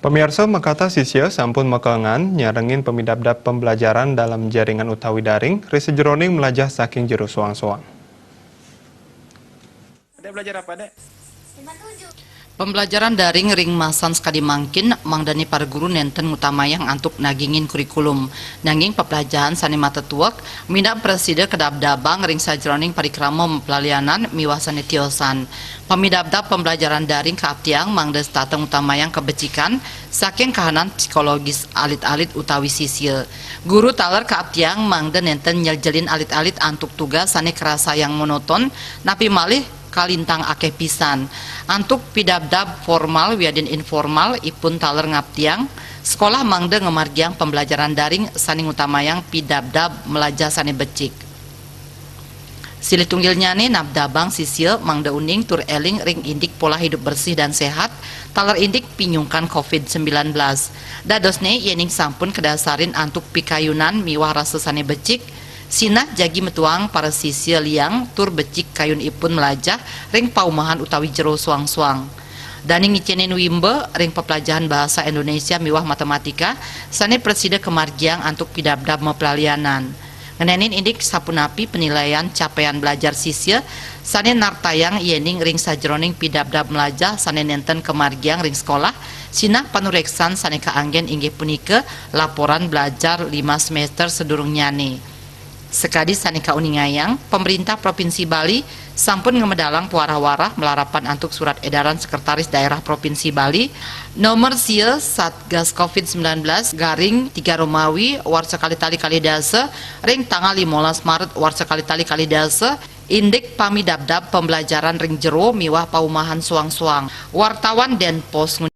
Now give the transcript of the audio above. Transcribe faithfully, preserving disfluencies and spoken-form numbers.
Pamiarsa, makata sisia sampun makengan nyarengin pamidabdab pembelajaran dalam jaringan utawi daring ri sajeroning melajah saking jero soang-soang. Adek belajar apa, Dek? Pembelajaran daring ring masan sakadi mangkin mangdane para guru nenten ngutamayang antuk nagingin kurikulum. Nanging peplajahan sane matetuek minab prasida kadabdabang ring sajeroning parikrama maplalianan miwah sane tiosan. Pamidabdab pembelajaran daring kaaptiang mangda setata ngutamayang kabecikan saking kahanan psikologis alit-alit utawi sisia. Guru taler kaaptiang mangda nenten nyeljelin alit-alit antuk tugas sane karasayang monoton, napi malih kalintang akeh pisan. Antuk pidabdab formal wiadin informal ipun taler ngaptiang, sekolah mangda ngamargiang pembelajaran daring sane ngutamayang pidabdab melajah sane becik. Silih tunggilnyane nabdabang sisia mangda uning tur eling ring indik pola hidup bersih dan sehat, taler indik pinyungkan covid sembilan belas. Dadosne yening sampun kadasarin antuk pikayunan miwah rasa sane becik, sinah jagi metuang para sisia liang tur becik kayun ipun melajah ring paumahan utawi jero soang-soang. Dane ngicenin wimba ring peplajahan bahasa Indonesia miwah matematika sane prasida kamargiang antuk pidabdab maplalianan. Ngenenin indik sapunapi penilaian capaian belajar sisia sane nartayang yening ring sajeroning pidabdab melajah sane nenten kamargiang ring sekolah, sinah panureksan sane kaanggen inggih punika laporan belajar lima semester sedurungnyane. Sakadi sane kauningayang, pemerintah Provinsi Bali sampun ngamedalang pawarah-warah malarapan antuk surat edaran Sekretaris Daerah Provinsi Bali nomor sia Satgas covid sembilan belas garing tiga Romawi warsa kalih tali kalih dasa ring tanggal limolas Maret warsa kalih tali kalih dasa, indik pamidabdab pembelajaran ring jero miwah paumahan soang-soang. Wartawan Denpos